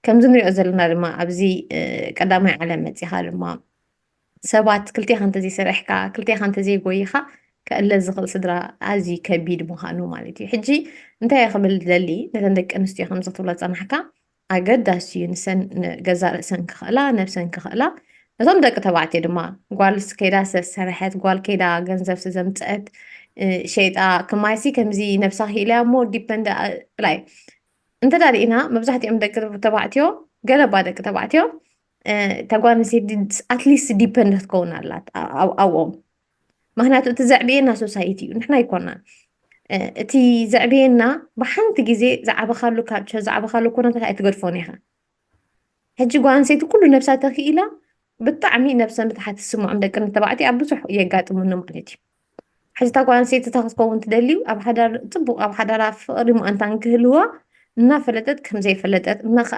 ከምዚ ንሪኦ ዘለና ድማ ኣብዚ ቀዳማይ ዓለም መፂኻ ድማ ሰባት ክልቴኻ እንተዘይሰሪሕካ ክልቴኻ እንተዘይጎይኻ ከእለ ዝኽእል ስድራ ኣዝዩ ከቢድ ምዃኑ ማለት እዩ። ሕጂ እንታይ እየ ክብል ደሊ ነተን ደቂ ኣንስትዮ ከምዚ ክትብሎ ዝፀናሕካ ኣገዳሲ እዩ። ንሰን ገዛ ርእሰን ክኽእላ ነብሰን ክኽእላ ነቶም ደቂ ተባዕትዮ ድማ ጓል ከይዳ ሰሰረሐት ጓል ከይዳ ገንዘብ ዘምፀአት ሸይጣ ክማይሲ ከምዚ ነብሳ ክኢላ እሞ ዲፐንድ ላይ እንተ ዳሪእና መብዛሕትኦም ደቂ ተባዕትዮ ገለባ ደቂ ተባዕትዮ ተጓንሴ ኣትሊስት ዲፐንድ ክትከውን ኣላት ኣብኦም። ምክንያቱ እቲ ዘዕብየና ሶሳይቲ እዩ፣ ንሕና ኣይኮናን። እቲ ዘዕብየና ብሓንቲ ግዜ ዝዓበኻሉ ካልቸር ዝዓበኻሉ ኩነታት ኣይትገድፎን ኢኻ። ሕጂ ጓንሴቲ ኩሉ ነብሳ ተኽኢላ ብጣዕሚ ነብሰ ምትሓት ዝስምዖም ደቂ ተባዕትዮ ኣብ ብዙሕ የጋጥሙኒ ማለት እዩ። ሕጂ እታ ጓንሴቲ እታ ክትከውን ትደልዩ ኣብ ሓዳር ፅቡቅ ኣብ ሓዳራ ፍቅሪ ምኣንታን ክህልዋ እናፈለጠት ከምዘይፈለጠት እና